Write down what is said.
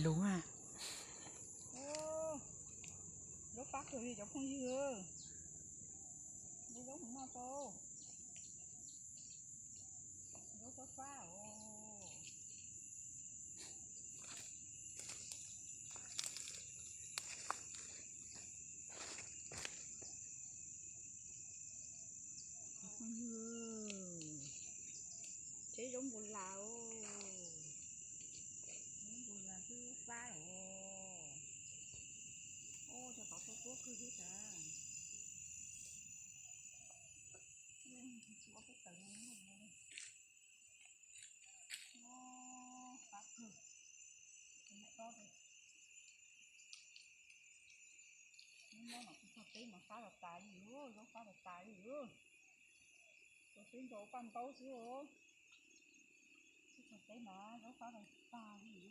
Lug a. Zaub fab kawg li cov phooj ywg. Ua zaub mus noj tau. Zaub fab fab os. Tsheb zaub npua las os. Zaub npua las twb fab os. Ua cov tod tuab tuab kawg thiab tas. Tsis ua teb taws no. Fab kawg. Hnub no kuv txog teb mas fab tas tas li, zaub fab tas tas li. Txog teb nrog paj ntaub xwb os. Txog teb mas zaub fab tas tas li.